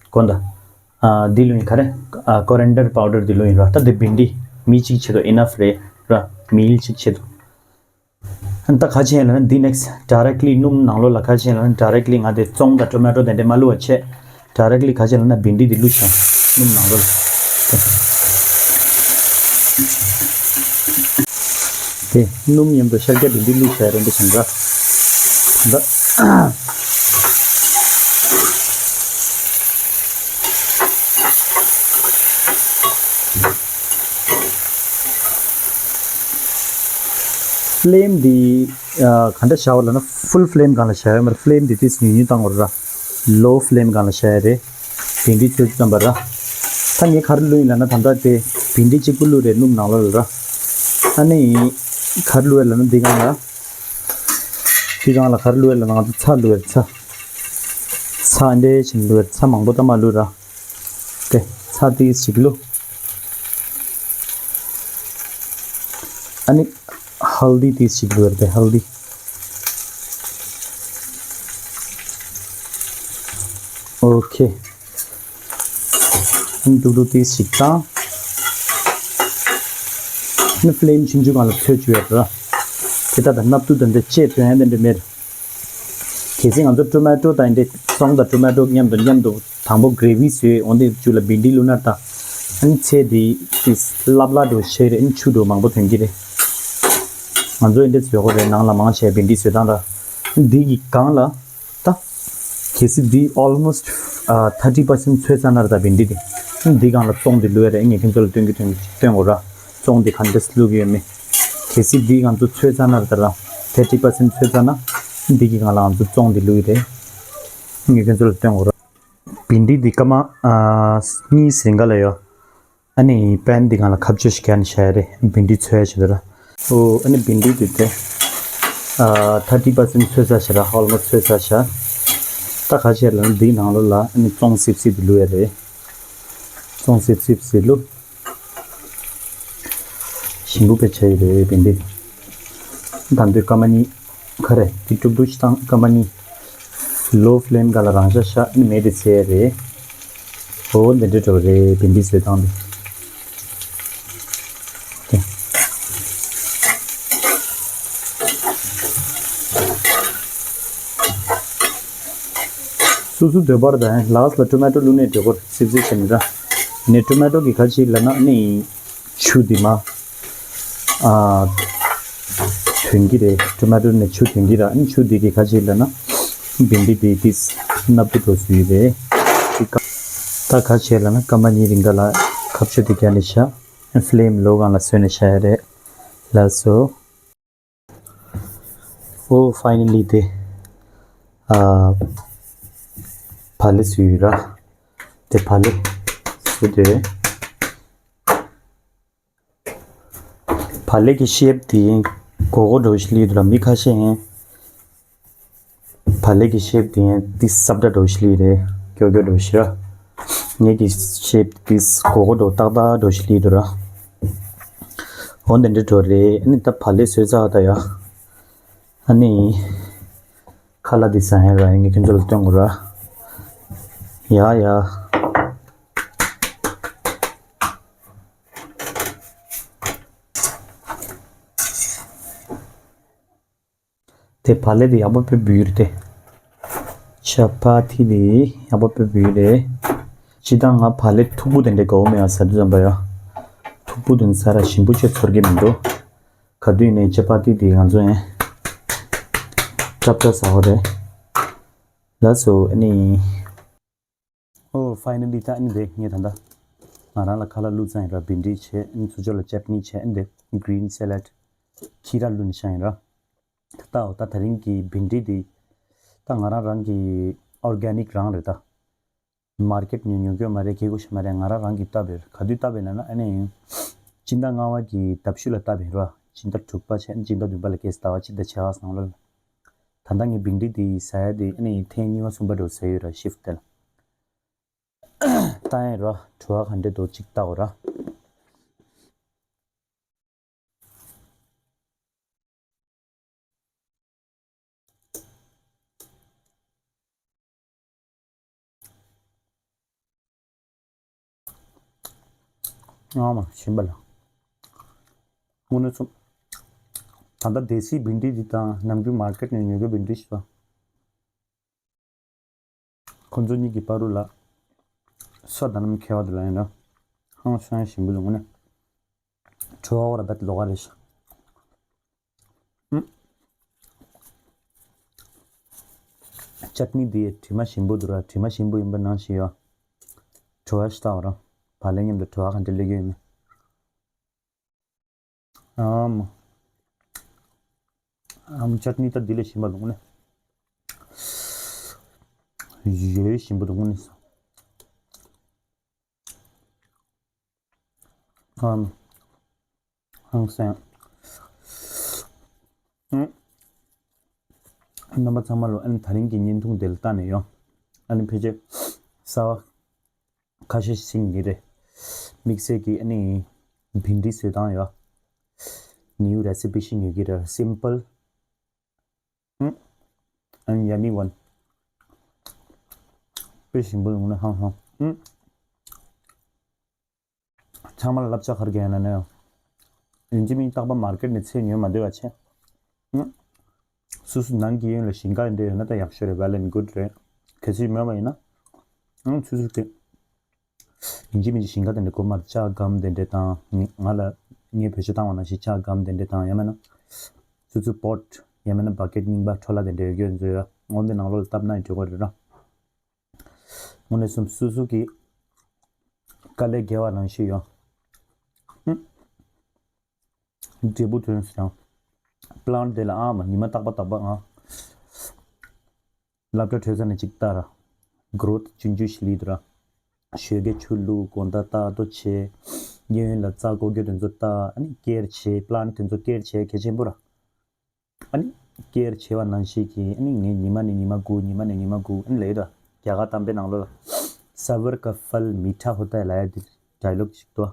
དགོངས་དག་ཨ་འདི་བླུགས་ཡིན་ག་རེ། ཨ་ཀོ་རི་ཨེན་ཌར་པའུ་ཌར་འདི་བླུགས་ཡིན་ར། ད་འདི་བིན་ཌི་མི་གཅིག་ཆེད་དུ་ཨི་ནཕ་རེད་ར། མི་ཡིལ་གཅིག་ཆེད་དུ། ད་ག་བྱས་ལབ་ན་འདི་next directly སྣུམ་ནང་ལོགས་ལ་ག་བྱས་ལབ་ན་directly ང་དེ་ཙོང་དང་ཊོ་མེ་ཊོ་དེ་འདྲ་མ་བླུགས་པ་བྱས། directly ག་བྱས་ལབ་ན་བིན་ཌི་དེ་བླུགས་བཞག་སྣུམ་ནང་ལོགས་ལ། དེ་སྣུམ་མཉམ་དུ་ཤར་རྒྱག་བིན་ཌི་བླུགས་བྱས་རེད་འདི་བྱུང་ར། ད། ཕི་ལེམ་འདི་ག་འདྲ་བྱ་བ་ལབ་ན་ཕུལ་ཕི་ལེམ་སྒང་ལ་བྱ་ཡ་མ་རེད། ཕི་ལེམ་འདི་ཏིས་ཉུང་ཉུང་བཏང་བ་ར། ལོ་ཕི་ལེམ་སྒང་ལ་བྱ་ཡ་རེད། བིན་ཌི་ཚོས་ཙམ་པ་ར། ད་ངས་ག་རེ་བླུགས་ཡིན་ལབ་ན་ད་ལྟ་དེ་བིན་ཌི་གཅིག་པུ་བླུགས་རེད་སྣུམ་ནང་ལོགས་ལ་ར། ཨ་ནི་ག་རེ་བླུགས་ཡ་ལབ་ན་འདི་སྒང་ལ། འདི་སྒང་ལ་ག་རེ་བླུགས་ཡ་ལབ་ན་ང་ཚོ་ཚྭ་བླུགས་ཡ་རེད་ཚྭ། ཚྭ་འདྲ་བྱས་ནས་བླུགས་ཡ་རེད་ཚྭ་མང་པོ་ད་མ་བླུགས་ར། ཏེ་ཚྭ་ཏིས་ཞིག་བླུགས། ཨ་ནི་ཧལ་དི་ཏིས་ཞིག་བླུགས་ཡ་རེད་ཧལ་དི། ཨོ་ཁེ། ཨ་ནི་ཏུག་ཏུག་ཏིས་ཞིག་བཏང་། ཨ་ནི་ཕི་ལེམ་ཆུང་ཆུང་སྒང་ལ་ཚོས་བཅུག་ཡ་རེད། དེ་ལྟ་དང་སྣབས་ཏུ་དང་འདྲ་ལྕེ་དོན་ཡ་དེ་འདྲ་མེད། གལ་སྲིད་ང་ཚོ་ཊོ་མེ་ཊོ་དང་འདྲ་ཙོང་དང་ཊོ་མེ་ཊོ་མཉམ་དུ་མཉམ་དུ་དང་པོ་གྷི་རེ་ཝི་བཟོས་འོན་ཏེ་མཇུག་ལ་བིན་ཌི་བླུགས་ན་ད། ཨ་ནི་ཚལ་དེ་ཏིས་སླབ་སླ་འགྲོ་ཤེས་རེད་ཨ་ནི་ཆུ་འགྲོ་མང་པོ་ཐོན་གྱི་རེད། ང་ཚོ་འདྲ་བཟོས་གོ་རེད་ནང་ལ་མང་ཆེ་བིན་ཌི་བཟོས་སྟངས་ད། འདི་གི་སྒང་ལ་ད། གལ་སྲིད་འདི་almost thirty percent ཚོས་ཚར་ན་རེད་ད་བིན་ཌི་དེ། འདི་སྒང་ལ་ཙོང་དེ་བླུགས་ཡ་རེད་ངས་ཁྱེད་ཚོ་ལ་སྟོན་གྱི་སྟོན་གྱི་སྟོན་གོ་ར། ཙོང་དེ་ག་འདྲས་བླུགས་ཀྱི་ཡོད་མེད། གལ་སྲིད་འདི་ང་ཚོ་ཚོས་ཚར་ན་རེད་ད་ར། thirty percent ཚོས་ཚར་ན། འདི་གི་སྒང་ལ་ང་ཚོ་ཙོང་དེ་བླུགས་ཡི་རེད། ངས་ཁྱེད་ཚོ་ལ་སྟོན་གོ་ར། བིན་ཌི་འདི་སྐར་མ་གཉིས་རིང་ག་ལ་ཡོད། ཨ་ནི་པན་འདི་སྒང་ལ་ཁ་གཅོད་ཞིག་བརྒྱབ་ནས་བཞག་ཡ་རེད་བིན་ཌི་ཚོས་ཡ་ཆེད་དུ་ར། ཨོ་ཨ་ནི་བིན་ཌི་འདི་དེ་thirty percent ཚོས་ཚར་བཞག་ར་almost ཚོས་ཚར་བཞག་ད་ག་བྱས་ལབ་ན་འདིའི་ནང་ལོགས་ལ་ཨ་ནི་ཙོང་སིབ་སིབ་དེ་བླུགས་ཡ་རེད། ཙོང་སིབ་སིབ་ཟེར་ལུགས། ཞིམ་པོ་དཔེ་བྱས་ཡོད་རེད་བིན་ཌི། ད་དུང་སྐར་མ་གཉིས། ག་རེ་དེ་དཀྲུག་དཀྲུག་ཞིག་བཏང་སྐར་མ་གཉིས། ལོ་ཕི་ལེམ་སྒང་ལ་རང་འཇགས་བཞག་ནི་མེ་དེ་ཚེ་རེད། འོ་འདི་འདྲ་འགྲོ་རེད་བིན་ཌི་བཟོས་སྟངས་དེ། སོ་སོའི་འདོད་པར་དང་ལགས་ལ་ཊོ་མེ་ཊོ་བླུགས་ནས་འདོད་པར་སིབ་སིབ་བྱས་ནས་ར། ནས་ཊོ་མེ་ཊོ་གི་ག་ཅིག་ལབ་ན་ནི་ཆུ་དེ་མ། ཨ། ཐོན་གྱི་རེད་ཊོ་མེ་ཊོ་ནས་ཆུ་ཐོན་གྱི་ར་ཨ་ནི་ཆུ་དེ་གི་ག་ཅིག་ལབ་ན། བིན་ཌི་དེ་དེ་སྣབས་པོ་འགྲོ་སྲིད་རེད། དེ་ཀ་ད་ག་ཅིག་ལབ་ན་སྐར་མ་གཉིས་རིང་ག་ལ་ཁ་གཅོད་དེ་རྒྱག་ནས་བཞག་ཕི་ལེམ་ལོ་སྒང་ལ་བཟོས་ནས་བཞག་ཡ་རེད། ལགས་སོ། ཨོ་ཕའི་ནལ་ལི་དེ། ཨ། བག་ལེབ་བཟོས་ཡོད་ར། དེ་བག་ལེབ་བཟོས་ཏེ། བག་ལེབ་ཀྱི་ཤེབ་དེ་གོར་གོར་འདྲ་བོ་ཞིག་སླེབས་འདུག་ར་མི་ཁ་ཤས་ཡིན། བག་ལེབ་ཀྱི་ཤེབ་དེ་ཡང་ཏི་སབ་འདྲ་འདྲ་བོ་ཞིག་སླེབས་རེད། ཀྱོག་ཀྱོག་འདྲ་བོ་ཞིག་ར། ངེད་ཀྱི་ཤེབ་ཏི་གོར་གོར་འདྲ་བོ་ཏག་ཏག་འདྲ་བོ་ཞིག་སླེབས་འདུག་ར། འོ་འདི་འདྲ་འགྲོ་རེད་ཨ་ནི་ད་བག་ལེབ་བཟོས་ཚར་ད་ཡ། ཨ་ནི། ཁ་ལག་འདི་ཟ་ཡ་ར་ངས་ཁྱོད་ཚོ་ལ་སྟོན་དགོས་ར། ཡ་ཡ། དེ་བག་ལེབ་དེ་ཡག་པོ་དཔེ་འབུལ་རེད་དེ། ཆ་པ་ཐི་དེ་ཡག་པོ་དཔེ་འབུལ་རེད། སྤྱིར་བཏང་ང་བག་ལེབ་མཐུག་པོ་དེ་འདྲ་དགའ་བོ་མེད་ཨ་ཟ་དུས་ཙམ་པ་ཡ། མཐུག་པོ་དེ་ཟ་ར་ཞིམ་པོ་ཅིག་ཚོར་གི་མི་འདུག་ག་དུས་ནས་ཅ་པ་ཏི་དེ་ང་ཚོ་ཡང་སྲབ་སྲབ་ཟ་བ་རེད། ལགས་སོ་ཨ་ནི། ཨོ་ཕའི་ནལ་ལི་ད་ཨ་ནི་དེ་ངས་ད་ལྟ་ང་རང་ལ་ཁ་ལག་བླུགས་ཚར་ཡིན་ར་བིན་ཌི་བྱས་ཨ་ནི་ཚུར་ཕྱོགས་ལ་ཅེ་ཊི་ནི་བྱས་ཨ་ནི་དེ་གྷི་རིན་སེ་ལད་ཁྱི་ར་བླུགས་ནས་བཞག་ཡིན་ར། ད་ལྟ་འོ་ད་དེ་རིང་གི་བིན་ཌི་དེ་ད་ང་རང་རང་གི་ཨོར་གྷེ་ནིག་རང་རེད་ད། མར་ཀེ་ཊི་ཉོ་ཉོ་གི་ཡོད་མ་རེད་སྐྱེ་དགུ་ཞིག་མ་རེད་ང་རང་རང་གིས་བཏབ་ཡོད་ག་དུས་བཏབ་ཡོད་ལབ་ན་ཨ་ནི། སྤྱི་ཟླ་ལྔ་པ་གི་ཟླ་བཞི་ལ་བཏབ་ཡོད་ར་སྤྱི་ཟླ་དྲུག་པ་བྱས་ཨ་ནི་སྤྱི་ཟླ་བདུན་པ་ལ་སྐྱེས་ཟླ་བ་སྤྱི་ཟླ་ཕྱེད་ཀ་ནང་ལ། ད་ལྟ་ངས་བིན་ཌི་དེ་ཟ་ཡ་དེ་ཨ་ནི་ཐེངས་གཉིས་པ་གསུམ་པ་འགྲོ་ཟ་ཡོད་ར་ཤིབ་དེ་ལ། ལྟ་ཡ་ར་བྲོ་བ་ག་འདྲ་འདུག་ཅིག་ལྟ་འོ་ར། ཨ་མ་ཞིམ་པ་ལ། དངོས་གནས་སོ། ད་ལྟ་སྡེ་སྲིད་བིན་ཌི་འདི་དང་ནམ་རྒྱུན་མར་ཀེཊ་ནས་ཉོ་རྒྱུ་བིན་ཌི་ཞིག་དང་། ཁོ་ཚོ་གཉིས་ཀྱི་བར་དུ་ལ་ས་དང་ནམ་ཁེལ་བ་དུ་ལ་ཡིན་ན་ཧང་སང་ཞིམ་པོ་འདུག་ནས། བྲོ་བ་ར་བད་ལོག་ག་རེ་ཤ། ཨུམ། ཅཊ་ནི་འདི་དྲི་མ་ཞིམ་པོ་འདུག་ར། དྲི་མ་ཞིམ་པོ་ཡིན་པ་ནང་བཞིན་ཡོད། བྲོ་བ་ཞིག་ལྟ་བ་ར། བ་ལན་མཉམ་དུ་བྲོ་བ་ག་འདྲ་སླེབས་ཀྱི་ཡོད་མེད། ཨམ། ཨམ། ཅཊ་ནི་ད་འདི་ལས་ཞིམ་པ་འདུག་ནས། ཡོད་ཞིམ་པོ་འདུག་ནས། ཨམ། ཧང་སང་། ཨུམ། རྣམ་པ་ཚང་མ་ལོ་ཨན་དེ་རིང་གི་བརྙན་ཐུང་འདི་ལ་ལྟ་ནས་ཡོང་། ཨ་ནི་ཕལ་ཆེར་གསར་བ་ཁ་ཤས་ཤིག་ཡིན་གྱི་རེད། དམིགས་བསལ་གྱི་ཨ་ནི་བིན་ཌི་བཟོས་སྟངས་ཡོད། ནིའུ་རེ་སི་པི་ཞིག་ཉོ་གི་རེད། སིམ་པལ། ཨུམ། ཨན་ཡ་མི་ཝན། དཔེ་ཞིམ་པོ་ཡོང་ན་ཧང་ཧང་། ཨུམ། ཚང་མ་ལ་བསླབ་བྱ་ག་རེ་རྒྱག་ཡིན་ན་ནི། ཡིན་གཅིག་མིན་གཅིག་རྟག་པར་མར་ཀེཊ་ནས་ཚལ་ཉོས་མ་སྡོད་པ་བྱས། ཨུམ། སོ་སོ་ནང་གི་ཡུལ་ལ་ཞིང་ཁ་འདྲ་ཡོད་ན་ད་ཡག་ཤོས་རེད། ཝེལ་ཨེན་གུཌ་རེད། གལ་སྲིད་མེད་པ་ཡིན་ན། ཨུམ། སོ་སོ་གི། ཡིན་གཅིག་མིན་གཅིག་ཞིང་ཁ་དེ་འདྲ་དགོས་མ་རེད། ལྕགས་སྒམ་དེ་འདྲ་དང་། ང་ལ་ངས་བེད་སྤྱོད་བཏང་བ་ནང་བཞིན་ལྕགས་སྒམ་དེ་འདྲ་དང་། ཡང་མིན་ན་སོ་སོའི་པོཊ། ཡང་མིན་ན་བ་ཀེཊ་རྙིང་པ་འཕྲོ་བརླག་དེ་འདྲ་ཡོད་རྒྱུ་ཡོད་ཚོད་ཡོད། འོན་ཏེ་ནང་ལོགས་ལ་བཏབ་ན་ཡང་འགྲིག་གི་རེད་ར། དངོས་གནས་སོ་སོ་སོ་གི་དཀའ་ལས་བརྒྱབ་པ་ནང་བཞིན་ཡོད། ཧུམ། འབྲས་བུ་ཐོན་སོང་། པི་ལན་དེ་ལ་ཨ་མ་ཉི་མ་རྟག་པ་རྟག་པ་ང་སློབ་གྲྭ་གྲོལ་ས་ནས་ཅིག་ལྟ་ར། གྷི་རོ་ཐི་ཆུང་ཆུང་ཞིག་སླེབས་འདུག་ར། ཞོད་ཀའི་ཆུ་བླུགས། དགོང་དག་རྟ་ཐོ་བྱས། གཡས་གཡོན་ལ་རྩྭ་འགོག་རྒྱུ་དེ་ཚོ་ལྟ། ཨ་ནི་ཀེར་བྱས། པི་ལན་དེ་ཚོ་ཀེར་བྱས་གལ་ཆེན་པོ་ར། ཨ་ནི་ཀེར་བྱས་པ་ནང་བཞིན་གྱི་ཨ་ནི་ངས་ཉི་མ་ནས་ཉི་མ་སྒུག་ཉི་མ་ནས་ཉི་མ་སྒུག་ཨ་ནི་ལས་ད་རྒྱ་གར་གཏམ་དཔེ་ནང་ལོགས་ལ་སབར་ཀ་ཕལ་མི་ཐ་ཧོ་ཏ་ཧེ་ལབ་ཡ་དེ་ཌའི་ལོག་ཅིག་འདུག་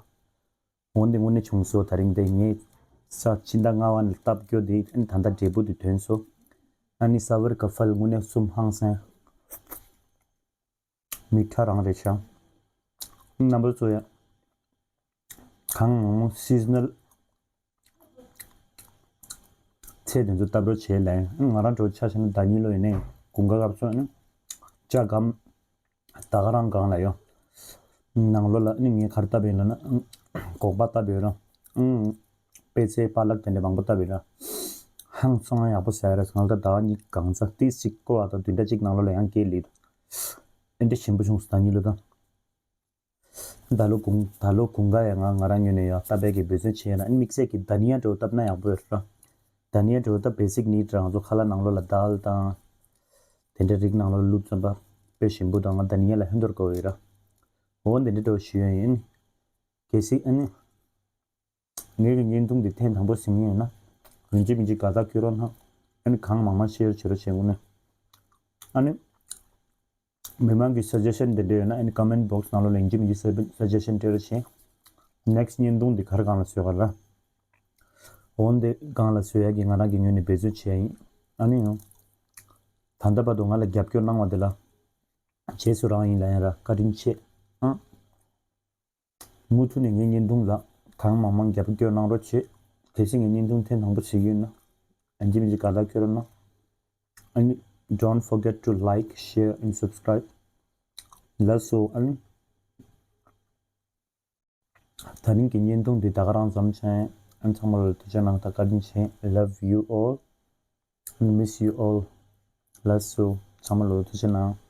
འོན་ཏེ་དངོས་གནས་བྱུང་སོང་། དེ་རིང་དེ་ངས་ས་ཕྱི་ཟླ་ལྔ་པ་ནས་བཏབ་རྒྱུ་དེ་ཨ་ནི་ད་ལྟ་འབྲས་བུ་དེ་ཐོན་སོང་། ཨ་ནི་སབར་ཀ་ཕལ་དངོས་གནས་གསུམ་ཧང་སང་། མི་ཁྲ་རང་རེད་ཤག་རྣམ་པ་ཚོ་ཡ། གང་མང་མང་སི་ཛི་ནལ་ཚལ་དེ་ཚོ་བཏབ་རོགས་བྱེད་ལན། ང་རང་འགྲོ་ཆ་བཞག་ན་ཟླ་ཉིན་ལོ་ཡིན་ནའི་དགུན་ཁ་སྐབས་སུ་ནི་ལྕགས་སྒམ་ད་ག་རང་སྒང་ལ་ཡོད། ནང་ལོགས་ལ་ནི་ངས་ག་རེ་བཏབ་ཡིན་ལབ་ན་སྒོག་པ་བཏབ་ཡོད་ར། ཨང་། པད་ཚལ་པ་ལག་དེ་འདྲ་མང་པོ་བཏབ་ཡོད་ར། ཧང་སང་ཡག་པོ་ཟ་ཡ་ར། ང་ད་ཟླ་བ་གཉིས་གང་ཚ་ཏིས་ཅིག་བསྐོར་བ་དང་བདུན་ཕྲག་གཅིག་ནང་ལོགས་ལ་ཡང་སྐྱེས་ལེ། ཨེ་འདྲ་ཞིམ་པོ་བྱུང་སོང་ཟླ་ཉིན་ལོ་དང་། ད་ལོ་དགུན་ད་ལོ་དགུན་ཁ་ཡ་ང་ང་རང་ངོས་ནས་ཡང་ད་བད་ཀྱི་འབད་བརྩོན་བྱས་ཡོད་ན། ཨ་ནི་དམིགས་བསལ་གྱི་དྷ་ནི་ཡ་འདྲ་བོ་བཏབ་ན་ཡག་པོ་ཡོད་ར། དྷ་ནི་ཡ་འདྲ་བོ་ད་བེ་སིག་ནིཌ་རང་ཚོ་ཁ་ལག་ནང་ལོགས་ལ་དཱལ་དང་། དེ་འདྲ་རིགས་ནང་ལོགས་ལ་བླུགས་ཙམ་པ་དཔེ་ཞིམ་པོ་དང་། ང་དྷ་ནི་ཡ་ལ་ཧན་དོར་དགའ་བོ་ཡོད་ར། འོ་འདི་འདྲ་འདྲ་བོ་ཞུ་ཡ་ཡིན། གལ་སྲིད་ཨ་ནི། ངའི་གི་བརྙན་ཐུང་འདི་ཐེངས་དང་པོ་གཟིགས་མཁན་ཡོད་ན། ཡིན་གཅིག་མིན་གཅིག་དགའ་རྟགས་སྐྱོན་རོགས་གནང་། ཨ་ནི་གང་མང་མང་ཤེར་བྱེད་རོགས་བྱེད་དགོས་ནས། ཨ་ནི། མི་མང་གི་སཱ་ཇེ་ཤན་དེ་འདྲ་ཡོད་ན་ཨ་ནི་ཀོ་མེན་ཊི་བོག་སི་ནང་ལོགས་ལ་ཡིན་གཅིག་མིན་གཅིག་སཱ་ཇེ་ཤན་སྤྲད་རོགས་བྱེད། ནེག་སི་ཊི་བརྙན་ཐུང་འདི་ག་རེ་སྒང་ལ་བཟོས་ག་ར། འོན་ཏེ་སྒང་ལ་བཟོས་ཡ་གི་ང་རང་གི་ངོས་ནས་འབད་བརྩོན་བྱས་ཡ་ཡིན། ཨ་ནི་ཡང་། ད་ལྟ་བར་དུ་ང་ལ་རྒྱབ་སྐྱོར་གནང་བ་དེ་ལ། རྗེས་སུ་རང་ཡིན་ལ་ཡང་ར་བཀའ་དྲིན་ཆེ། ཨང་། མུ་མཐུད་ནས་ངའི་བརྙན་ཐུང་ལ་གང་མང་མང་རྒྱབ་སྐྱོར་གནང་རོགས་བྱེད། གལ་སྲིད་ངའི་བརྙན་ཐུང་ཐེངས་དང་པོ་གཟིགས་ཡོད་ན། ཡིན་གཅིག་མིན་གཅིག་དགའ་རྟགས་སྐྱོན་རོགས་གནང་། And don't forget to like, share and subscribe. ལགས་སོ། ཨ་ནི། དེ་རིང་གི་བརྙན་ཐུང་འདི་ད་ག་རང་ཙམ་བྱས། ཨ་ནི་ཚང་མ་ལ་ཐུགས་རྗེ་གནང་དང་བཀའ་དྲིན་ཆེ། Love you all. Miss you all. ལགས་སོ། ཚང་མ་ལ་ཐུགས་རྗེ་གནང་།